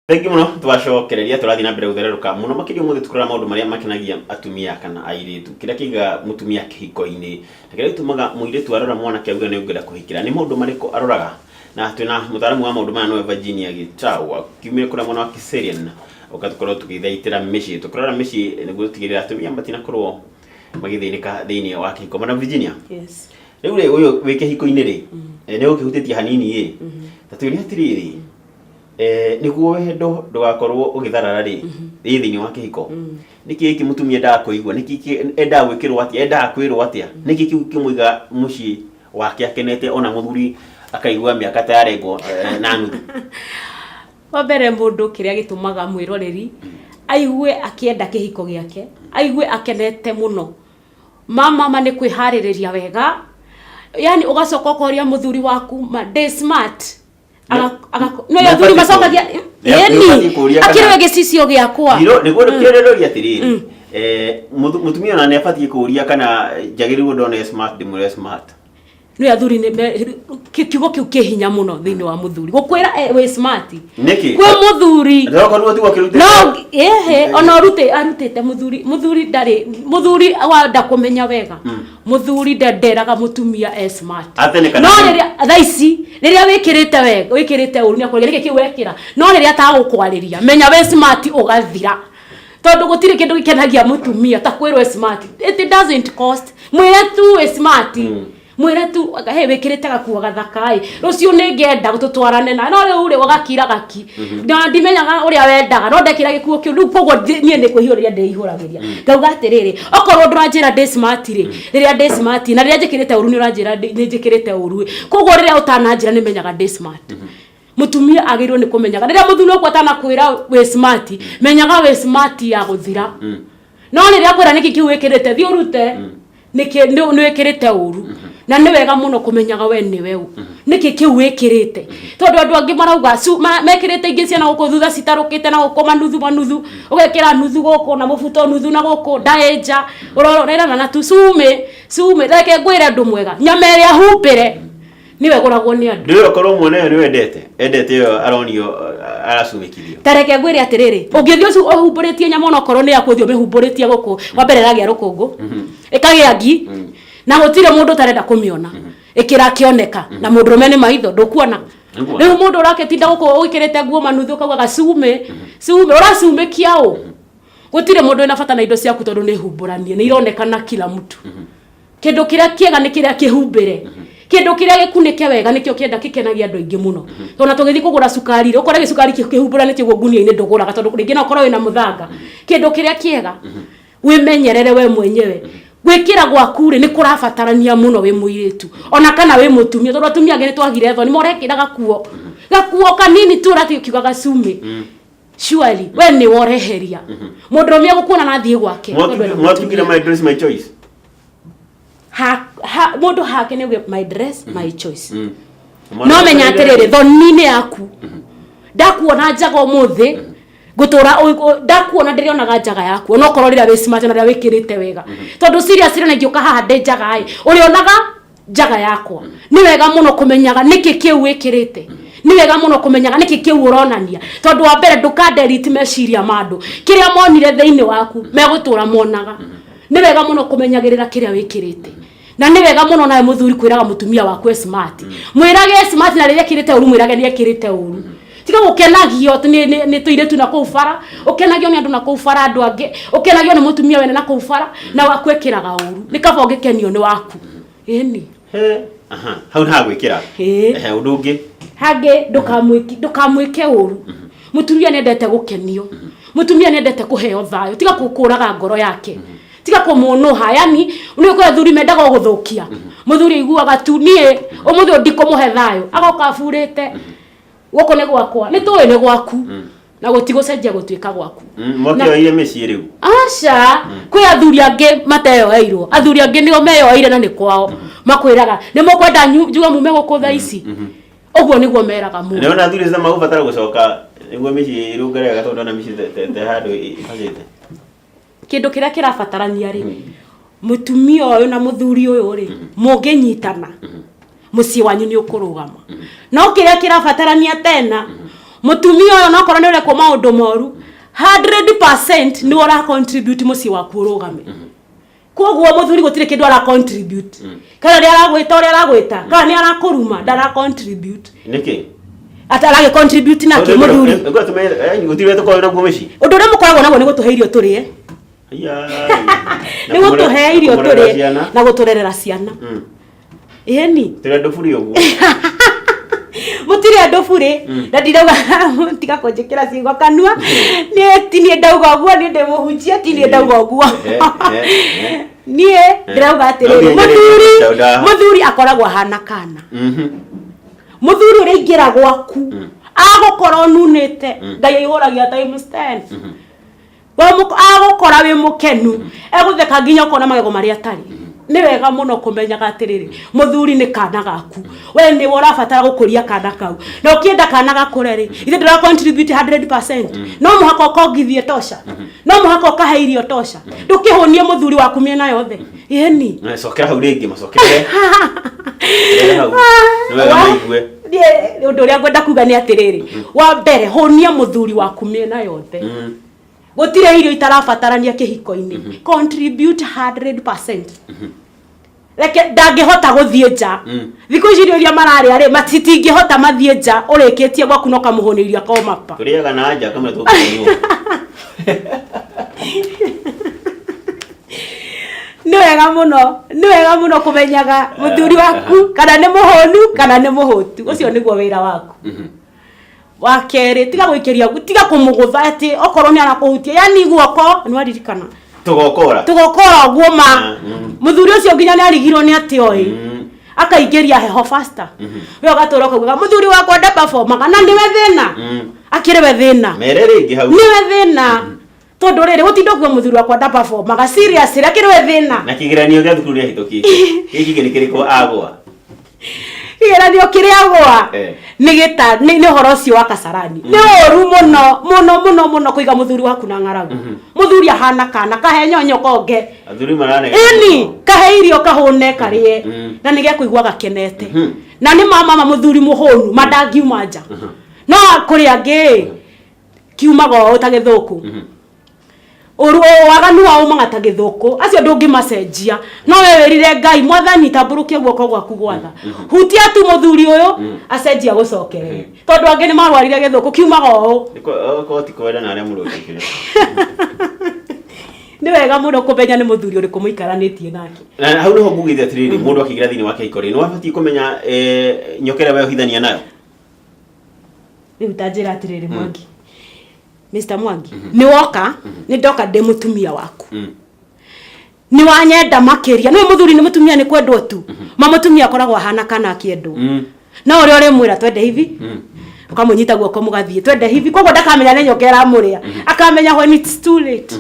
Thengiũ mũno twacokereria tũrathiĩ na mbere gũthererũka mũno makĩria ũmũthĩ tũkĩrora maũndũ marĩa makenagia atumia kana airĩtu kĩrĩa kĩigaga mũtumia kĩhiko-inĩ na kĩrĩa gĩtũmaga mũirĩtu arora mwanake auge nĩ ũngĩenda kũhikĩra nĩ maũndũ marĩkũ aroraga na twĩna mũtaaramu wa maũndũ maya nĩwe Virginia Gĩtaũ akiumire kũrĩa mwena wa Kiserian ũka tũkorwo tũgĩthaitĩra mĩciĩ tũkĩrora mĩciĩ nĩguo tũtigĩrĩra atumia matinakorwo magĩthĩnĩka thĩinĩ wa kĩhiko. Madam Virginia, Yes. rĩu rĩ ũyũ wĩ kĩhiko-inĩ rĩ nĩ ũkĩhutĩtie hanini ĩ ta twĩre atĩrĩrĩ, nĩguo wendo ndũgakorwo ũgĩtharara rĩ ĩ thĩinĩ wa kĩhiko, nĩkĩ gĩkĩ mũtumia endaga kũigua, nĩkĩ endaga gwĩkĩrwo atĩa, endaga kwĩrwo atĩa, nĩkĩ kĩu kĩmũiga mũciĩ wake akenete ona mũthuri akaigua mĩaka ta yarengwo na nuthu? Wa mbere mũndũ kĩrĩa gĩtũmaga mwĩroreri aigue akĩenda kĩhiko gĩake, aigue akenete mũno, ma mama nĩ kwĩharĩrĩria wega, yani ũgacoka ũkoria mũthuri waku, ma ndĩ smart? No athuri macokagia ĩni akĩrĩwe gĩcicio gĩakwa. Nĩguo kĩonereria atĩrĩrĩ, mũtumia ona nĩ abatiĩ kũria kana njagĩrĩirwo ndone smart ndĩmwĩre smart? Nĩ athuri kiugo kĩu kĩ hinya mũno thĩinĩ wa mũthuri gũkwĩra wĩ smart. Nĩkĩ? Kwĩ mũthuri Okorwo tiguo kĩrutĩte. No ehe, ona ũrute arutĩte mũthuri, mũthuri ndarĩ mũthuri wanda kũmenya wega, mũthuri ndenderaga mũtumia e smart. Atene kana No rĩrĩa thaa ici rĩrĩa wĩkĩrĩte wega wĩkĩrĩte ũru nĩakũria nĩkĩ kĩu wekĩra, no rĩrĩa atagũkwarĩria menya wĩ smart ũgathira, tondũ gũtirĩ kĩndũ gĩkenagia mũtumia ta kwĩrwo e smart. It doesn't cost, mwĩre tu wĩ smart, mwĩre tu, "Hey, wĩkĩrĩte gakuo gathaka ĩ, rũciũ nĩ ngenda tũtwarane." Na no rĩu rĩ ũgakira gaki na ndimenyaga ũrĩa wendaga no ndekĩra gĩkuo kĩu rĩu, koguo niĩ nĩ kwĩihũrĩria ndĩihũragĩria ngauga atĩrĩrĩ, okorwo ndũranjĩra ndĩ smart rĩ, rĩrĩa ndĩ smart na rĩrĩa njĩkĩrĩte ũru nĩ ũranjĩra nĩ njĩkĩrĩte ũru ĩ, koguo rĩrĩa ũtananjĩra nĩ menyaga ndĩ smart. Mũtumia agĩrĩirwo nĩ kũmenyaga rĩrĩa mũthuri waku atanakwĩra wĩ smart, menyaga wĩ smart ya gũthira. No rĩrĩa akwĩra nĩkĩ kĩu wĩkĩrĩte, thiĩ ũrute, nĩkĩ nĩ wĩkĩrĩte ũru. Na nĩ wega mũno kũmenyaga we nĩwe ũ, nĩkĩ kĩu wĩkĩrĩte, tondũ andũ angĩ marauga mekĩrĩte ingĩ ciana gũkũ thutha citarũkĩte na gũkũ manuthu manuthu, ũgekĩra nuthu gũkũ na mũbuto nuthu na gũkũ ndaĩnja ũrerana na tu cumĩ cumĩ. Reke ngwĩre ũndũ mwega, nyama ĩrĩa humbĩre nĩwe ĩgũragwo nĩ andũ. Ndĩrĩ okorwo mwene ĩyo nĩ wendete endete ĩyo aronio aracumĩkithio. Ta reke ngwĩre atĩrĩrĩ, ũngĩthiĩ ũcio ũhumbũrĩtie nyama onokorwo nĩ yaku, ũthiĩ ũmĩhumbũrĩtie gũkũ, wa mbere ĩragĩa rũkũngũ, ĩkagĩa ngi, na gũtirĩ mũndũ ũtarenda kũmĩona ĩkĩrakĩoneka, na mũndũrũme nĩ maitho ndũkuona. Nĩguo. Rĩu mũndũ ũrakĩtinda gũkũ wĩkĩrĩte nguo manuthu ũkauga gacumĩ cumĩ, ũracumĩkia ũ? Gũtirĩ mũndũ wĩna bata na indo ciaku tondũ nĩ humbũranie, nĩ ironekana kila mtu. Kĩndũ kĩrĩa kĩega nĩ kĩrĩa kĩhumbĩre, kĩndũ kĩrĩa gĩkunĩke wega nĩkĩo kĩenda kĩkenagia andũ aingĩ mũno. Tondũ na tũgĩthiĩ kũgũra cukari rĩ, ũkore gĩcukari kĩhumbũranĩtio ũguo ngunia-inĩ ndũgũraga tondũ rĩngĩ no ũkorwo wĩna mũthanga. Kĩndũ kĩrĩa kĩega wĩmenyerere we mwenyewe. Gwĩkĩra gwaku rĩ nĩ kũrabatarania mũno wĩ mũirĩtu ona kana wĩ mũtumia, tondũ atumia angĩ nĩ twagire thoni, morekĩra gakuo gakuo kanini tu ũrathiĩ ũkiuga gacumĩ. Surely we nĩ woreheria mũndũrũme agũkuona na athiĩ gwake tondũ ena Mwatugire mũtumia. My dress, my choice. Ha, mũndũ hake nĩ auge, "My dress, my choice." Mwana No menya atĩrĩrĩ, thoni-inĩ yaku ndakuona njaga ũmũthĩ ngũtũra ndakuona ndĩrĩonaga njaga yaku onokorwo rĩrĩa wĩ smart na rĩrĩa wĩkĩrĩte wega, tondũ seriously ona ingĩũka haha ndĩ njaga ĩ ũrĩonaga njaga yakwa. Nĩ wega mũno kũmenyaga nĩkĩ kĩu wĩkĩrĩte, nĩ wega mũno kũmenyaga nĩkĩ kĩu ũronania, tondũ wa mbere ndũkanderiti meciria ma andũ, kĩrĩa monire thĩinĩ waku megũtũra monaga. Nĩ wega mũno kũmenyagĩrĩra kĩrĩa wĩkĩrĩte, na nĩ wega mũno nawe mũthuri kwĩraga mũtumia waku e smart. Mwĩrage e smart, na rĩrĩa ekĩrĩte ũru mwĩrage nĩ ekĩrĩte ũru. Tiga gũkenagio atĩ nĩ tũirĩtu na kũu bara, ũkenagio nĩ andũ na kũu bara, andũ angĩ ũkenagio nĩ mũtumia wene na kũu bara na waku ekĩraga ũru. Nĩ kaba ũngĩkenio nĩ waku, ĩni. He, aha, hau nĩ hagwĩkĩra. Ĩĩ. Ehe, ũndũ ũngĩ? Hangĩ ndũkamwĩke ũru. Mũtumia nĩendete gũkenio, mũtumia nĩendete kũheo thayũ. Tiga kũraga ngoro yake, tiga kũmũnũha. Yani nĩ ũkũrĩ athuri mendaga o gũthũkia. Mũthuri aiguaga tu niĩ ũmũthĩ ũyũ ndikũmũhe thayũ, agoka aburĩte gũkũ nĩ gwakwa. Nĩ tũĩ nĩ gwaku na gũtigũcenjia gũtuĩka gwaku. Mwakĩoire mĩciĩ rĩu. Aca, kwĩ athuri angĩ mateyoeirwo, athuri angĩ nĩo meyoeire na nĩ kwao. Makwĩraga nĩ mũkwenda njuge mume gũkũ thaa ici, ũguo nĩguo meraga mũndũ. Nĩona athuri acio magũbatara gũcoka nĩguo mĩciĩ ĩrũngare wega, tondũ ndona mĩciĩ te handũ ĩbacĩte. Kĩndũ kĩrĩa kĩrabatarania rĩ, mũtumia ũyũ na mũthuri ũyũ rĩ, mũngĩnyitana mũciĩ wanyu nĩ ũkũrũgama. No kĩrĩa kĩrabatarania tena Mũtumia ũyũ onokorwo nĩ ũrekwo maũndũ moru, 100% nĩwe ũra contribute mũciĩ waku ũrũgame. Koguo mũthuri gũtirĩ kĩndũ ara contribute. Kana nĩ aragwĩta ũrĩa aragwĩta, kana nĩ arakũruma, ndara contribute. Nĩkĩ? Ata aragĩ contribute nakĩ mũthuri? Gũtirĩ tũkoragwo naguo mũciĩ. Ũndũ ũrĩa mũkoragwo naguo nĩ gũtũhe irio tũrĩe. Nĩ gũtũhe irio tũrĩe na gũtũrerera ciana. Ĩni. Tũrĩ andũ buri ũguo. Mũtirĩ andũ burĩ. Na ndirauga, tiga kũnjĩkĩra ciugo kanua. Niĩ ti niĩ ndauga ũguo, niĩ ndĩ mũhunjia, ti niĩ ndauga ũguo. Niĩ ndĩrauga atĩrĩrĩ, mũthuri mũthuri akoragwo ahana kana. Mũthuri ũrĩa aingĩra gwaku agũkora ũnunĩte, Ngai aihũragia times 10. We agũkora wĩ mũkenu, egũtheka nginya ũkona magego marĩa atarĩ. Nĩ wega mũno kũmenyaga atĩrĩrĩ, mũthuri nĩ kana gaku, we nĩwe ũrabatara gũkũria kana kau, na ũkĩenda kana gakũre rĩ, ithe ndũra contribute 100%. No mũhaka ũkongithie tosha, no mũhaka ũkahe irio tosha, ndũkĩhũnie mũthuri waku mĩena yothe. Ĩni. Cokera hau rĩngĩ, macokerere. Cokerera hau. Nĩ wega maigue. Niĩ ũndũ ũrĩa ngwenda kuga nĩ atĩrĩrĩ, wa mbere, hũnia mũthuri waku mĩena yothe. Gũtirĩ irio itarabatarania kĩhiko-inĩ. Contribute 100%. Reke ndangĩhota gũthiĩ nja. Thikũ ici irio iria mararĩa rĩ, matingĩhota mathiĩ nja ũrĩkĩtie gwaku na ũkamũhũnĩria komapa. Tũrĩaga na nja kamwe tũkũnyua. Nĩ wega mũno, nĩ wega mũno kũmenyaga mũthuri waku kana nĩ mũhũnu kana nĩ mũhũtu. Ũcio nĩguo wĩra waku. Wa kerĩ, tiga gũikĩria, tiga kũmũgũtha atĩ okorwo nĩ arakũhutia, yani guoko nĩ waririkana. Tũgokora. Tũgokora ũguo ma. Mũthuri ũcio nginya nĩ arigirwo nĩ atĩ oĩ. Akaingĩria heho faster. We ũgatũra ũkaugaga mũthuri wakwa ndaperformaga, na nĩwe thĩna. Akĩrĩ we thĩna. Mere rĩngĩ hau. Nĩwe thĩna. Tondũ rĩrĩ, gũtinda ũkiuga mũthuri wakwa ndaperformaga, seriously, akĩrĩ we thĩna. Na kĩgeranio gĩa thukuru nĩahĩtũkĩte. Gĩkĩ kĩngĩ nĩ kĩrĩkũ agwa? Kĩgeranio kĩrĩa agwa nĩ gĩta, nĩ ũhoro ũcio wa Kasarani. Nĩ ũru mũno, mũno, mũno, mũno kũiga mũthuri waku na ng'aragu. Mũthuri ahana kana, kahe nyonyo konge. Athuri maranegena. Ĩni, kahe irio kahũne karĩe. Na nĩ gekũigua gakenete. Na nĩ ma mama mũthuri mũhũnu, ma ndangiuma nja. No kũrĩ angĩ, kiumaga ũũ ta gĩthũkũ. Ũru waganu wao umaga ta gĩthũkũ. Acio ndũngĩmacenjia. No we wĩrire Ngai, Mwathani tambũrũkia guoko gwaku gwatha. Hutia tu mũthuri ũyũ, acenjia gũcokerere. Tondũ angĩ nĩ marwarire gĩthũkũ, kiumaga ũũ. Okorwo ti kwenda na arĩa mũrũgĩkĩre. Nĩ wega mũno kũmenya nĩ mũthuri ũrĩkũ mũikaranĩtie nake. Na hau nĩho ngugĩte atĩrĩrĩ, mũndũ akĩingĩra thĩinĩ wa kĩhiko rĩ, nĩ wabatiĩ kũmenya nyoka ĩrĩa weohithania nayo? Rĩu ta njĩra atĩrĩrĩ Mwangi. Mr. Mwangi, nĩ woka, nĩ ndoka ndĩ mũtumia waku. Nĩ wanyenda makĩria. Nĩ mũthuri nĩ mũtumia nĩ kwendwo tu. Ma mũtumia akoragwo ahana kana akĩendwo. No ũrĩa ũrĩmwĩra twende hivi, ũkamũnyita guoko mũgathiĩ twende hivi, koguo ndakamenya nĩ nyoka ĩramũrĩa. Akamenya when it's too late.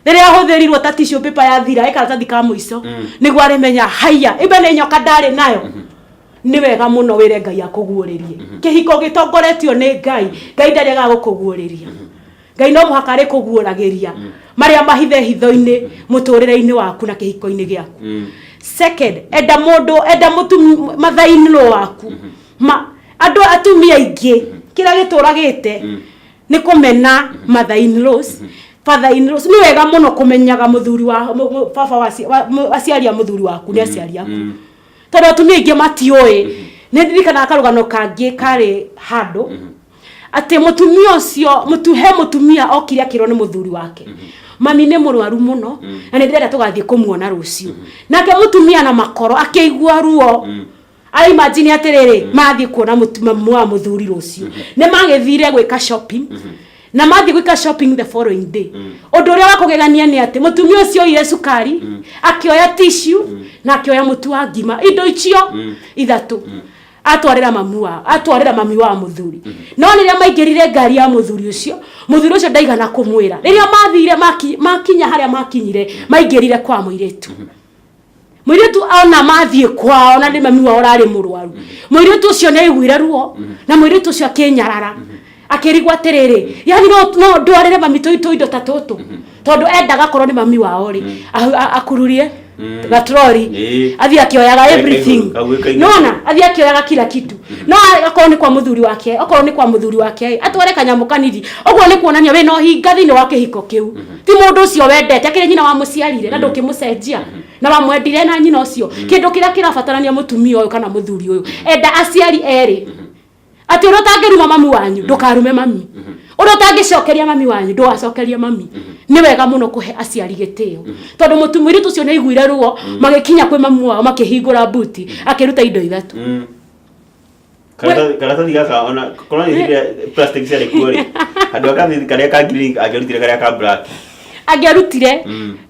Rĩrĩa ahũthĩrirwo ta tissue paper yathira, ĩ karatathi ka mũico, nĩguo arĩmenya haiya, imbe nĩ nyoka ndarĩ nayo. Nĩ wega mũno wĩre Ngai akũguũrĩrie. Kĩhiko gĩtongoretio nĩ Ngai, Ngai ndarĩagaga gũkũguũrĩria. Ngai no mũhaka arĩkũguũragĩria marĩa mahithe hitho-inĩ mũtũrĩre-inĩ waku na kĩhiko-inĩ gĩaku. Second, enda mũndũ, enda mother-in-law waku. Ma, andũ atumia aingĩ, kĩrĩa gĩtũragĩte, nĩ kũmena mother-in-laws, father-in-laws. Nĩ wega mũno kũmenyaga mũthuri wa, baba wa, wa, aciari a mũthuri waku nĩ aciari aku. Tondũ atumia aingĩ matiũĩ. Nĩ ndirikanaga karũgano kangĩ karĩ handũ, atĩ mũtumia ũcio, he mũtumia okire akĩrwo nĩ mũthuri wake, mami nĩ mũrwaru mũno, na nĩ ndĩrenda tũgathiĩ kũmuona rũciũ. Nake mũtumia na makoro akĩigua ruo, a imagine atĩrĩrĩ, mathiĩ kuona mamu wa mũthuri rũciũ. Nĩ magĩthire gwĩka shopping, na mathiĩ gwĩka shopping the following day. Ũndũ ũrĩa wa kũgegania nĩ atĩ mũtumia ũcio oire cukari, akĩoya tissue, na akĩoya mũtu wa ngima, indo icio ithatũ. Atwarĩra mamu wa, atwarĩra mami wa mũthuri. No rĩrĩa maingĩrire ngari ya mũthuri ũcio, mũthuri ũcio ndaigana kũmwĩra. Rĩrĩa mathire makinya harĩa makinyire, maingĩrire kwa mũirĩtu. Mũirĩtu ona mathiĩ kwao na nĩ mami wao ũrarĩ mũrwaru. Mũirĩtu ũcio nĩ aiguire ruo na mũirĩtu ũcio akĩnyarara. Akĩrigwo atĩrĩrĩ, yani no ndwarĩre mami tũindo ta tũtũ. Tondũ endaga akorwo nĩ mami wao rĩ, akururie. Gatrori. Athiĩ akĩoyaga everything. Kau kaigũ. Nona athiĩ akĩoyaga kila kitu, no akorwo nĩ kwa mũthuri wake, okorwo nĩ kwa mũthuri wake, atware kanyamũ kanini ũguo, nĩ kuonania wĩna ũhinga thĩinĩ wa kĩhiko kĩu. Ti mũndũ ũcio wendete, akĩrĩ nyina wamũciarire na ndũkĩmũcenjia na wamwendire na nyina ũcio. Kĩndũ kĩrĩa kĩrabatarania, mũtumia ũyũ kana mũthuri ũyũ, enda aciari erĩ, atĩ ũrĩa ũtangĩruma mami wanyu, ndũkarume mami. Ũrĩa ũtangĩcokeria mami wanyu, ndũgacokerie mami. Nĩ wega mũno kũhe aciari gĩtĩo, tondũ mũirĩtu ũcio nĩ aiguire ruo magĩkinya kwĩ mami wao, makĩhingũra buti, akĩruta indo ithatũ. Karatathi gaka, ona korwo nĩ hĩndĩ ĩrĩa plastic ciarĩ kuo rĩ, handũ ha karatathi karĩa ka green, angĩarutire karĩa ka black.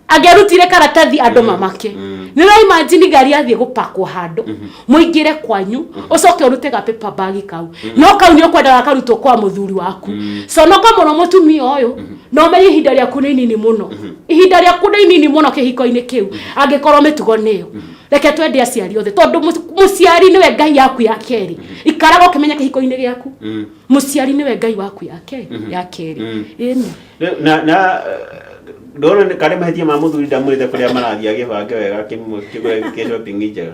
Angĩarutire karatathi andũ mamake. Nĩ ũra imagine ngari yathiĩ gũpakwo handũ, mũingĩre kwanyu, ũcoke ũrute ga paper bag kau, no kau nĩ ũkwendaga karutwo kwa mũthuri waku. Conoka mũno, mũtumia ũyũ, na ũmenye ihinda rĩaku nĩ inini mũno, ihinda rĩaku nĩ inini mũno kĩhiko-inĩ kĩu, angĩkorwo mĩtugo nĩyo. Reke twende aciari othe, tondũ mũciari nĩwe Ngai yaku ya kerĩ. Ikaraga ũkĩmenya kĩhiko-inĩ gĩaku mũciari nĩwe Ngai waku ya kerĩ, ya kerĩ, ĩni. Rĩu, na ndona nĩ karĩ mahĩtia ma mũthuri, ndamwĩrĩte kũrĩa marathiĩ agĩbange wega, kĩgũre kĩ shopping njega.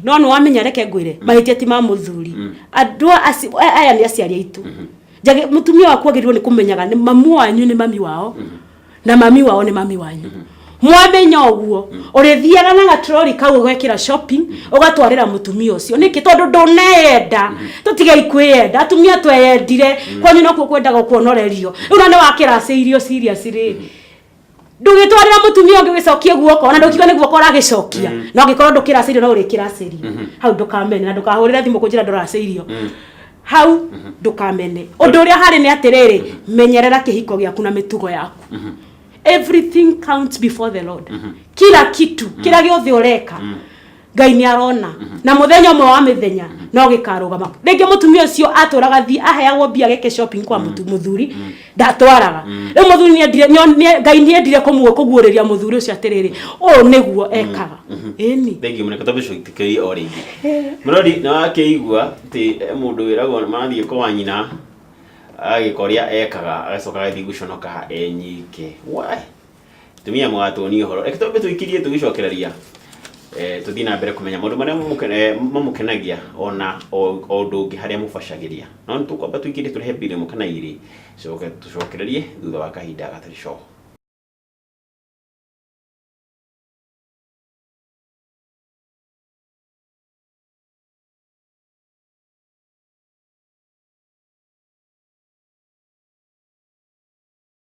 No nĩ wamenya, reke ngwĩre, mahĩtia ti ma mũthuri. Andũ aya nĩ aciari aitũ. Njage mũtumia waku agĩrĩirwo nĩ kũmenyaga nĩ mamu wanyu, nĩ mami wao, na mami wao nĩ mami wanyu. Mwamenya ũguo, ũrĩthiaga na gatrori kau, ũgekĩra shopping, ũgatwarĩra mũtumia ũcio. Nĩkĩ? Tondũ ndũneyenda. Tũtigei kwĩyenda, atumia tweyendire. Kwanyu nokuo kwendaga kuonorerio. Rĩu na nĩ wakĩracĩirio serious rĩ, ndũgĩtwarĩra mũtumia ũngĩ ũgĩcokie guoko, na ndũkiuga nĩ guoko ũragĩcokia. No angĩkorwo ndũkĩracĩirio, no ũrĩkĩracĩrio. Hau ndũkamene na ndũkahũrĩre thimũ kũnjĩra ndũracĩirio. Hau ndũkamene. Ũndũ ũrĩa harĩ nĩ atĩrĩrĩ, menyerera kĩhiko gĩaku na mĩtugo yaku. Everything counts before the Lord. Kila kitu, kĩrĩa gĩothe ũreka, Ngai nĩ arona, na mũthenya ũmwe wa mĩthenya no gĩkarũgama. Rĩngĩ mũtumia ũcio atũraga thiĩ aheagwo mbia geke shopping kwa mũthuri, ndatwaraga. Rĩu mũthuri nĩendire Ngai nĩendire kũguũrĩria mũthuri ũcio atĩrĩrĩ, ũũ nĩguo ekaga, ĩni. Thengiũ mũno, tondũ tũtikĩrie o rĩngĩ. Mũrori, nĩ wakĩigua atĩ he mũndũ wĩragwo marathiĩ kwa nyina, agĩka ũrĩa ekaga, agacoka agathiĩ gũconoka e nyike. Wai! Tumia mũgatuonia ũhoro. Reke twambe tũikirie, tũgĩcokereria tũthiĩ na mbere kũmenya maũndũ marĩa mamũkenagia, ona o ũndũ ũngĩ harĩa mũbacagĩria. No nĩ tũkwamba tũikirie, tũrĩhe mbirũ ĩmwe kana igĩrĩ, coke tũcokererie thutha wa kahinda gatarĩ coho.